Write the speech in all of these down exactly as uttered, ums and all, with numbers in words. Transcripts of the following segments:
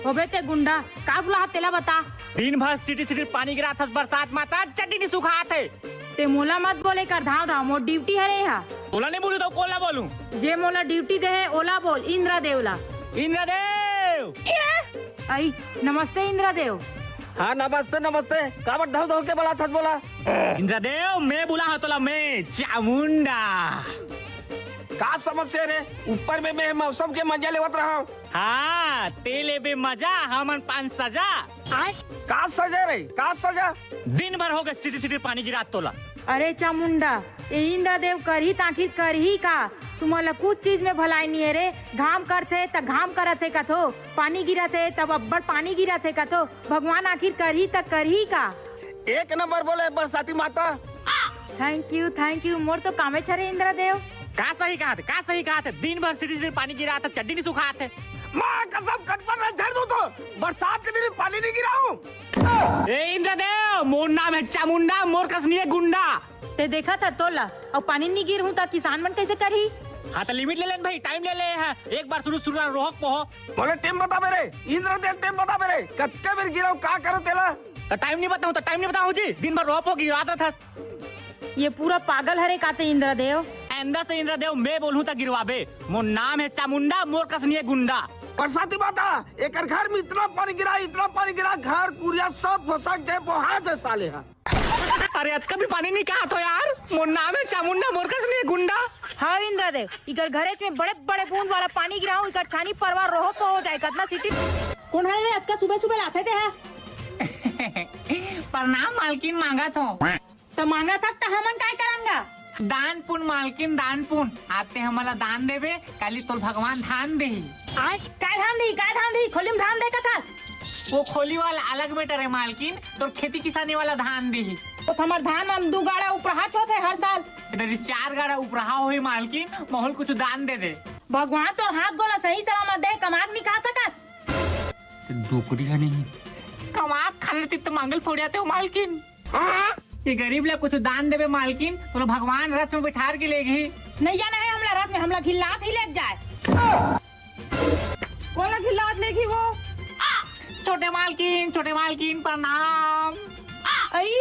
होबे ते गुंडा, का बुलाहा तेला बता। दिन भर सिटी सिटी पानी गिराथस, बरसात माता चड्डी नी सुखात हे। ते मोला मत बोले कर धाव धाव, मोर ड्यूटी हरे हा। तोला नहीं बोलू तो कोला बोलूं? जे मोला ड्यूटी दे हे ओला बोल, इंद्रदेव ला। इंद्रदेव! आई, नमस्ते इंद्रदेव। हाँ, नमस्ते, नमस्ते। काबर धव धव के बलाथस बोला? इंद्रदेव, मैं बुलाहा तोला, मैं चामुंडा। का समस्या रे? ऊपर में मैं मौसम के मजा लेवत रहा हूँ। हाँ, ते लेबे मजा, हमन पान सजा। का सजा रे? का सजा? दिन भर होगे सिटी सिटी पानी गिरात तोला। अरे चामुंडा, ए इंद्रदेव करही त आखिर करही का? तुमन ला कुछ चीज में भलाई नहीं है रे। घाम करथे त घाम करत हे कथो, पानी गिरत हे तब अब्बड़ पानी गिरत हे कथो। भगवान आखिर करही त करही का? एक नंबर बोले बरसाती माता। Thank you, thank you, मोर तो कामेच हरे इंद्रदेव। का सही कहाथे, का सही कहाथे, दिन भर सिटी सिटी पानी गिराथे, चड्डी नहीं सुखाथे। माँ कसम, कटपट ना झड़ दूं तो बरसात के दिन पानी नहीं गिराऊं। ए इंद्रदेव, मोर नाम है चामुंडा, मोर कस नहीं है गुंडा। ते देखत हस तोला, अउ पानी नहीं गिरहूं त किसान मन कैसे करही? हाँ, त लिमिट ले लेन भाई, टाइम ले ले है। एक बार शुरू शुरू रोहक पोहो। बोले टेम बता मेरे, इंद्रदेव टेम बता मेरे, कतका बेर गिराऊं, का करो तेला? त टाइम नहीं बताऊं, त टाइम नहीं बताऊं जी, दिन भर रोहक पोहो गिरात रहथस। ये पूरा पागल हरे का ते इंद्रदेव? आइंदा से इंद्रदेव मैं बोलहूं त गिरवाबे। मोर नाम है चामुंडा, मोर कस नहीं है गुंडा। बरसाती माता, एकर घर में इतना पानी गिरा, इतना पानी गिरा, घर कुरिया सब फसक जाए, बोहा जाए साले हा। अरे अतका भी पानी नहीं कहाथो यार, मोर नाम है चामुंडा, मोर कस नहीं है गुंडा। हाँ इंद्रदेव, इकर घरेच में बड़े बड़े बूंद वाला पानी गिराहूं, इकर छानी परवार रोहक पोहो हो जाए, कतना सिटी। कोन हरे रे, अतका सुबह सुबह लाथे ते हा? प्रणाम मालकिन, मांगत हो। त मांगत हस त हमन काय करन गा? दान पुन मालकिन, दान पुन। आज ते हमन ला दान देबे, काली तोल भगवान धान देही। आय, काय धान देही, काय धान देही? खोली में धान देखत हस? वो खोली वाला अलग matter है मालकिन, तोर खेती किसानी वाला धान देही। त हमर धान मन दू गाड़ा उपराहा होथे हर साल। तेरी चार गाड़ा उपराहा होही मालकिन, महूं ल कुछ दान दे दे। भगवान तोर हाथ गोला सही सलामत दे, कमाक नहीं खा सकस। ते डोकरी है नहीं। कमाक खा लेती त मांगल थोड़ी आते हो मालकिन। ये गरीब ला कुछ दान देबे मालकिन, तोला भगवान रथ में बिठार के लेगही। नैया नहीं, हमला रथ में, हमला घिल्लात ही लेग जाए। कोला घिल्लात लेगही वो? छोटे मालकिन, छोटे मालकिन, प्रणाम। आई?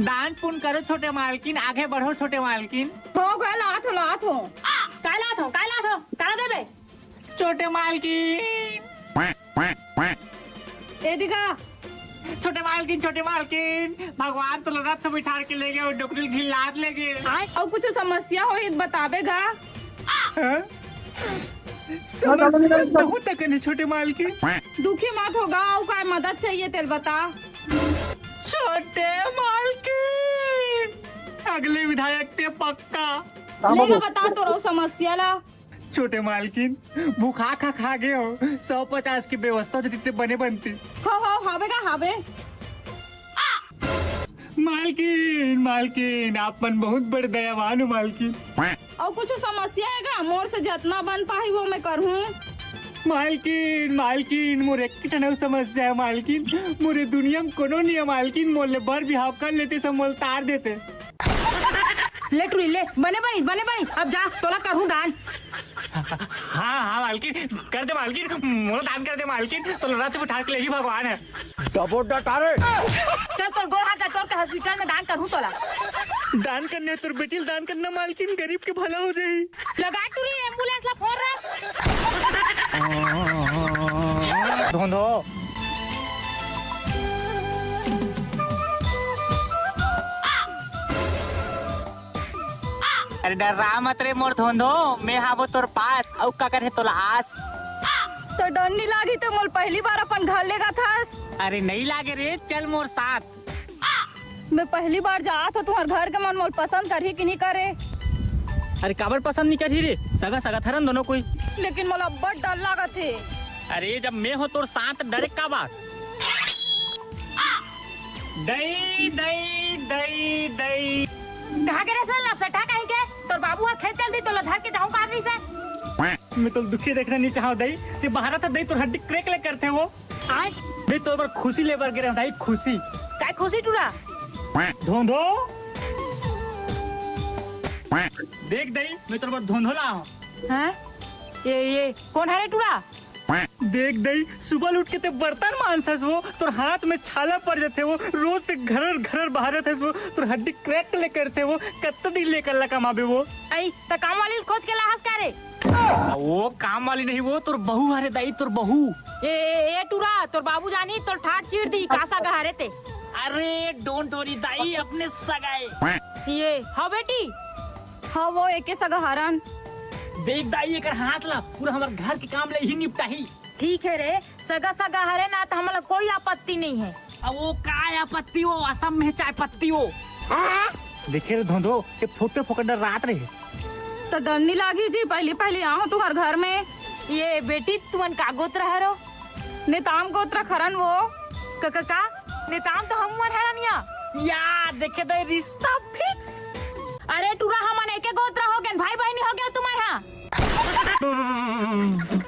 दान पुन करो छोटे मालकिन, आगे बढ़ो छोटे मालकिन। हो गए, लात हो, लात हो। काय लात हो, काय लात हो, काय देबे? छोटे मालकिन। ए दिखा। छोटे मालकिन, छोटे मालकिन, भगवान तोला रथ में बिठार के लेगे अउ डोकरी ल घिल्लात लेगे। अउ कुछ समस्या होही त बताबे गा। हाँ? समस्या बहुत अकन हे छोटे मालकिन। दुखी मत हो गा, अउ काय मदद चाहिए तेल बता। छोटे मालकिन, अगले विधायक ते पक्का। ले गा बता तोर समस्या ला। छोटे मालकिन, भूखा खा खा गे हो, सौ पचास की व्यवस्था होती ते बने बनती। हो, हो, हावे गा, हावे। मालकिन, मालकिन, आप मन बहुत बड़े दयावान हो मालकिन। अउ कुछ समस्या हे गा? मोर से जतना बन पाही वो मैं करहूँ। मालकिन, मालकिन, मोर एक ठन अउ समस्या हे मालकिन, मोर ए दुनिया में कोनो नहीं हे मालकिन, मोर ले बर बिहाव कर लेते, सब मोल तार देते। ले टुरी, ले, बने बनी, बने बनी, अब जा, तोला करहूँ दान। हाँ, हाँ, मालकिन, कर दे, मालकिन, मोला दान कर दे, मालकिन, तोला रथ में बिठार के लेगही भगवान ह। डबो डटारे। चल, तोर गोड़ हाथ ला तोड़ के hospital में दान करहूँ तोला। दान करना हे, तोर बेटी ल दान करना, मालकिन, गरीब के भला हो जाही। लगा टुरी, ambulance ला फोन रे। धोंधो। अरे डर्रा मत रे मोर धोंधो, मैं हावो तोर पास, अउ काकर हे तोला आस। त डर नी लागी त मोल पहली बार अपन घर लेगथस। अरे नहीं लागे रे, चल मोर साथ। मैं पहली बार जात हो तुहर घर के मन मोल पसंद करही कि नहीं करे। अरे काबर पसंद नहीं करही रे, सगा सगा थरन दोनों कोई। लेकिन मोला अब्बड़ डर लागत हे। अरे जब मैं हो तोर साथ डरे का बात। दई, दई, दई, दई। कहाँ के रे साला लपसटा कहीं के? तोर बाबू ह खेत चल दी, तोला धर के जाहूं का रही से। मैं तो दुखी देखना नहीं चाहूं दई, ते बाहर था दई तोर हड्डी crack ले करते वो। आय। दई तोर बर खुशी ले बर गिरे दई खुशी। काय खुशी टूरा? धोंधो। देख दई, मैं तोर बर धोंधो ला हूँ। हाँ? ये, ये, कौन है रे टूरा? देख दई, सुबह उठ के ते बर्तन मांजथस वो, तोर हाथ में छाला पड़ जाथे वो, रोज ते घरर घरर बहारत हस वो, तोर हड्डी क्रैक ले करथे वो, कत्ता दिन ले कर ला कमाबे वो। अई, त काम वाली ल खोज के लाहस का रे? वो काम वाली नहीं, वो तोर बहू हरे दाई, तोर बहू। ए, ए, ए टूरा, तोर बाबू जानी तोर ठाट चीर दी, का सगा हरे ते। अरे डोंट वरी दाई, अपने सगा ए। ये, हाँ बेटी। हाँ, वो एके सगा हरन। देख दाई, एकर हाथ ला, पूरा हमर घर के काम ले ही निपटाही। ठीक है रे, सगा सगा हरे ना, त हमला कोई आपत्ति नहीं है। अब वो का आपत्ति वो, असम में चाय पत्ती वो। देखे रे धोंधो, ये फोटो फोकट डरात रहिस। त डर नी लागी जी, पहली पहली आऊं तुहर घर में। ये बेटी, तुमन का गोत्र हरो? नेताम गोत्र खरन वो। क-, क-, का? नेताम तो हम मन हरन या। या, देखे दे रिश्ता फिक्स। अरे टूरा, हमन एके गोत्र हो गेन, भाई बहनी हो गया तुम्हारा।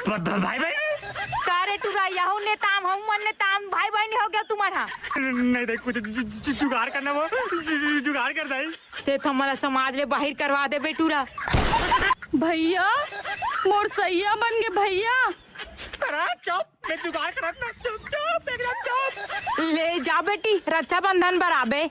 भ-, भ-, भाई बहनी? का रे टूरा, यहू नेताम, हम मन नेताम, भाई बहनी हो गया तुम्हारा। नहीं, देख, कुछ जु-, जु-, जुगाड़ करना वो, जु-, जु-, जुगाड़ कर दाई। ते तो हमारा समाज ले बाहिर करवा दे बे टूरा। भैया, मोर सैया बन गे भैया। अरे चुप, मैं जुगाड़ करत ना, चुप, चुप, एकदम चुप। ले जा बेटी, रक्षाबंधन बर आबे।